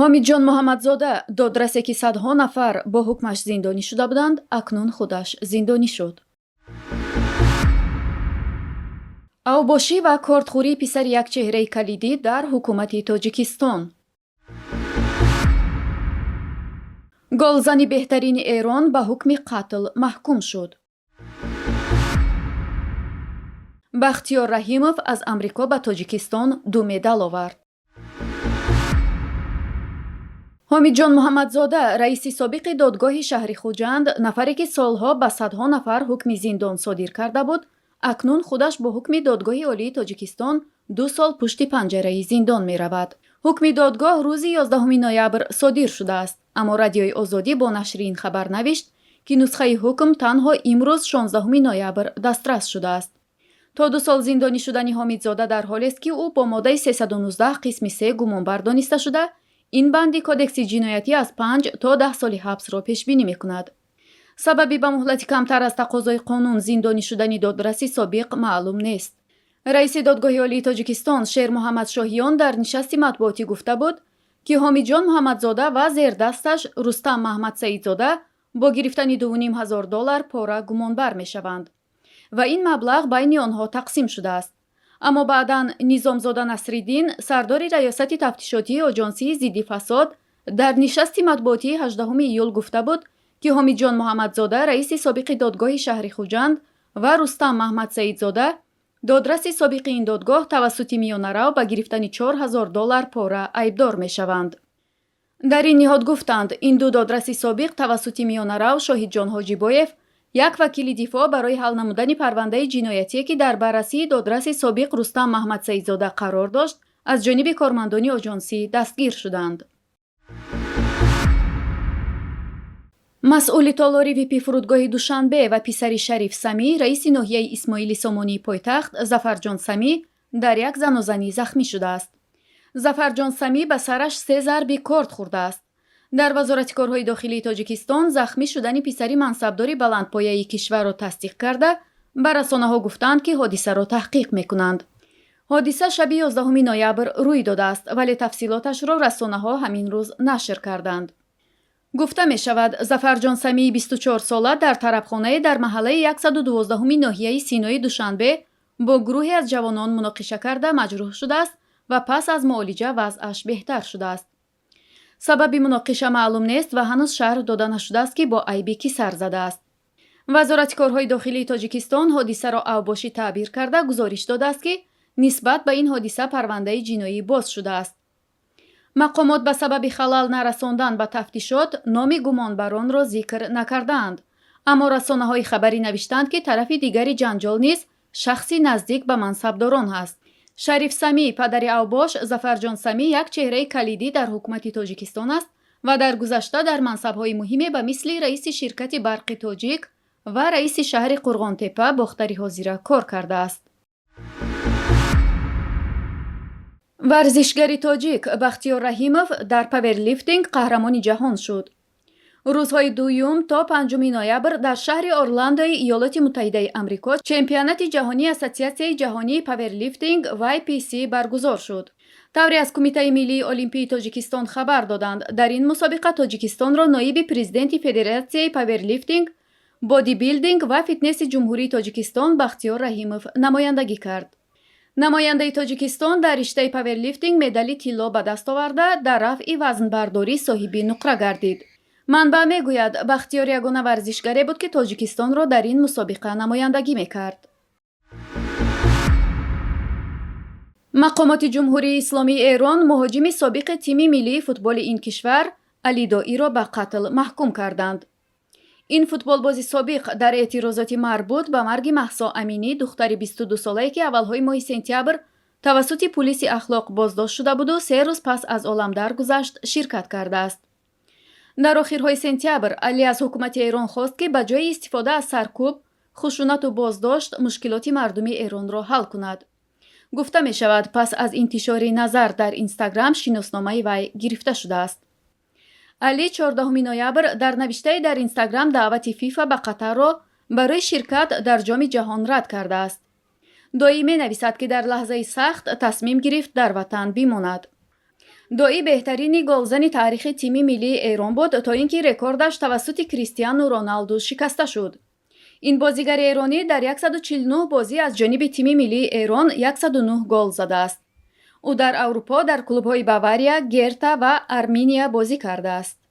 Ҳомидҷон Муҳаммадзода, додрасе, ки садҳо нафар бо ҳукмаш зиндонӣ шуда буданд, акнун худаш зиндонӣ шуд. Авбошӣ ва кортхӯрии писари як чеҳраи калидӣ дар ҳукумати Тоҷикистон. Голзани беҳтарини Эрон ба ҳукми қатл маҳкум шуд. Бахтиёр Раҳимов аз Амрико ба Тоҷикистон ду медал овард. Ҳомидҷон Муҳаммадзода, раиси собиқи додгоҳи шаҳри Хуҷанд, нафаре, ки солҳо ба садҳо нафар ҳукми зиндон содир карда буд, акнун худаш бо ҳукми Додгоҳи Олии Тоҷикистон 2 сол пушти панҷараи зиндон меравад. Ҳукми додгоҳ рӯзи 11 ноябр содир шудааст, аммо Радиои Озодӣ бо нашри ин хабар навишт, ки нусхаи ҳукм танҳо имрӯз, 16 ноябр, дастрас шудааст. То 2 сол зиндонӣ шудани Ҳомидзода дар ҳолест, ки ӯ бо моддаи 319 қисми 3 гумонбар дониста шуда, ин банди Кодекси ҷиноятӣ аз 5 то 10 соли ҳабсро пешбинӣ мекунад. Сабаби ба муҳлати камтар аз тақозои қонун зиндонӣ шудани додраси собиқ маълум нест. Раиси Додгоҳи Олии Тоҷикистон Шермуҳаммад Шоҳиён дар нишасти матбуотӣ гуфта буд, ки Ҳомидҷон Муҳаммадзода ва зердасташ Рустам Маҳмадсаидзода бо гирифтани 2,5 ҳазор доллар пора гумонбар мешаванд ва ин маблағ байни онҳо тақсим шудааст. Аммо баъдан Низомзода Насриддин, сардори Раёсати тафтишотии Оҷонсии зидди фасод, дар нишасти матбуотии 18 июл гуфта буд, ки Ҳомидҷон Муҳаммадзода, раиси собиқи додгоҳи шаҳри Хуҷанд, ва Рустам Маҳмадсаидзода, додраси собиқи ин додгоҳ, тавассути миёнарав ба гирифтани 4000 доллар пора айбдор мешаванд. Дар ин ниҳод гуфтанд, ин ду додраси собиқ тавассути миёнарав Шоҳидҷон Ҳоҷибоев, як вакили дифоъ, барои ҳал намудани парвандаи ҷиноятие, ки дар баррасии додраси собиқ Рустам Маҳмадсаидзода қарор дошт, аз ҷониби кормандони оҷонсӣ дастгир шуданд. Масъули толори випи фурудгоҳи Душанбе ва писари Шариф Самӣ, раиси ноҳияи Исмоили Сомонии пойтахт, Зафарҷон Самӣ дар як занозанӣ захмӣ шудааст. Зафарҷон Самӣ ба сараш се зарби корд хӯрдааст. Дар Вазорати корҳои дохилии Тоҷикистон захмӣ шудани писари мансабдори баландпояи кишварро тасдиқ карда, ба расонаҳо гуфтанд, ки ҳодисаро таҳқиқ мекунанд. Ҳодиса шаби 11 ноябр рӯй додааст, вале тафсилоташро расонаҳо ҳамин рӯз нашр карданд. Гуфта мешавад, Зафарҷон Самии 24сола дар тарабхонае дар маҳаллаи 112-уми ноҳияи Синои Душанбе бо гурӯҳе аз ҷавонон муноқиша карда, маҷрӯҳ шудааст ва пас аз муолиҷа вазъаш беҳтар шудааст. Сабаби муноқиша маълум нест ва ҳанӯз шарҳ дода нашудааст, ки бо айби кӣ сар задааст. Вазорати корҳои дохилии Тоҷикистон ҳодисаро авбошӣ таъбир карда, гузориш додааст, ки нисбат ба ин ҳодиса парвандаи ҷиноӣ боз шудааст. Мақомот ба сабаби халал нарасондан ба тафтишот номи гумонбаронро зикр накардаанд, аммо расонаҳои хабарӣ навиштанд, ки тарафи дигари ҷанҷол низ шахси наздик ба мансабдорон ҳаст. Шариф Самӣ, падари авбош Зафарҷон Самӣ, як чеҳраи калидӣ дар ҳукумати Тоҷикистон аст ва дар гузашта дар мансабҳои муҳиме ба мисли раиси ширкати Барқи Тоҷик ва раиси шаҳри Қурғонтеппа, Бохтари ҳозира, кор кардааст. Варзишгари тоҷик Бахтиёр Раҳимов дар паверлифтинг қаҳрамони ҷаҳон шуд. Рӯзҳои 2 то 5 ноябр дар шаҳри Орландои Иёлоти Муттаҳидаи Амрико чемпионати ҷаҳонии Ассотсиатсияи ҷаҳонии паверлифтинг YPC баргузор шуд. Тавре аз Кумитаи миллии олимпии Тоҷикистон хабар доданд, дар ин мусобиқа Тоҷикистонро ноиби президенти Федератсияи паверлифтинг, бодибилдинг ва фитнеси Ҷумҳурии Тоҷикистон Бахтиёр Раҳимов намояндагӣ кард. Намояндаи Тоҷикистон дар риштаи паверлифтинг медали тилло ба даст оварда, дар рафъи вазнбардорӣ соҳиби нуқра гардид. Манбаъ мегӯяд, Бахтиёр ягона варзишгаре буд, ки Тоҷикистонро дар ин мусобиқа намояндагӣ мекард. Мақомоти Ҷумҳурии Исломии Эрон муҳоҷими собиқи тими миллии футболи ин кишвар Алӣ Доиро ба қатл маҳкум карданд. Ин футболбози собиқ дар эътирозоти марбут ба марги Маҳсо Аминӣ, духтари 22солае, ки аввалҳои моҳи сентябр тавассути пулиси ахлоқ боздошт шуда буду 3 рӯз пас аз олам даргузашт, ширкат кардааст. Дар охирҳои сентябр Алӣ аз ҳукумати Эрон хост, ки ба ҷои истифода аз саркӯб, хушунату боздошт мушкилоти мардуми Эронро ҳал кунад. Гуфта мешавад, пас аз интишори назар дар Инстаграм шиносномаи вай гирифта шудааст. Алӣ 14 ноябр дар навиштае дар Инстаграм даъвати ФИФА ба Қатарро барои ширкат дар Ҷоми ҷаҳон рад кардааст. Доӣ менависад, ки дар лаҳзаи сахт тасмим гирифт дар ватан бимонад. Доӣ беҳтарини голзани таърихи тими миллии Эрон буд, то ин ки рекордаш тавассути Кристиану Роналду шикаста шуд. Ин бозигари эронӣ дар 149 бозӣ аз ҷониби тими миллии Эрон 109 гол задааст. Ӯ дар Аврупо дар клубҳои Бавария, Герта ва Арминия бозӣ кардааст.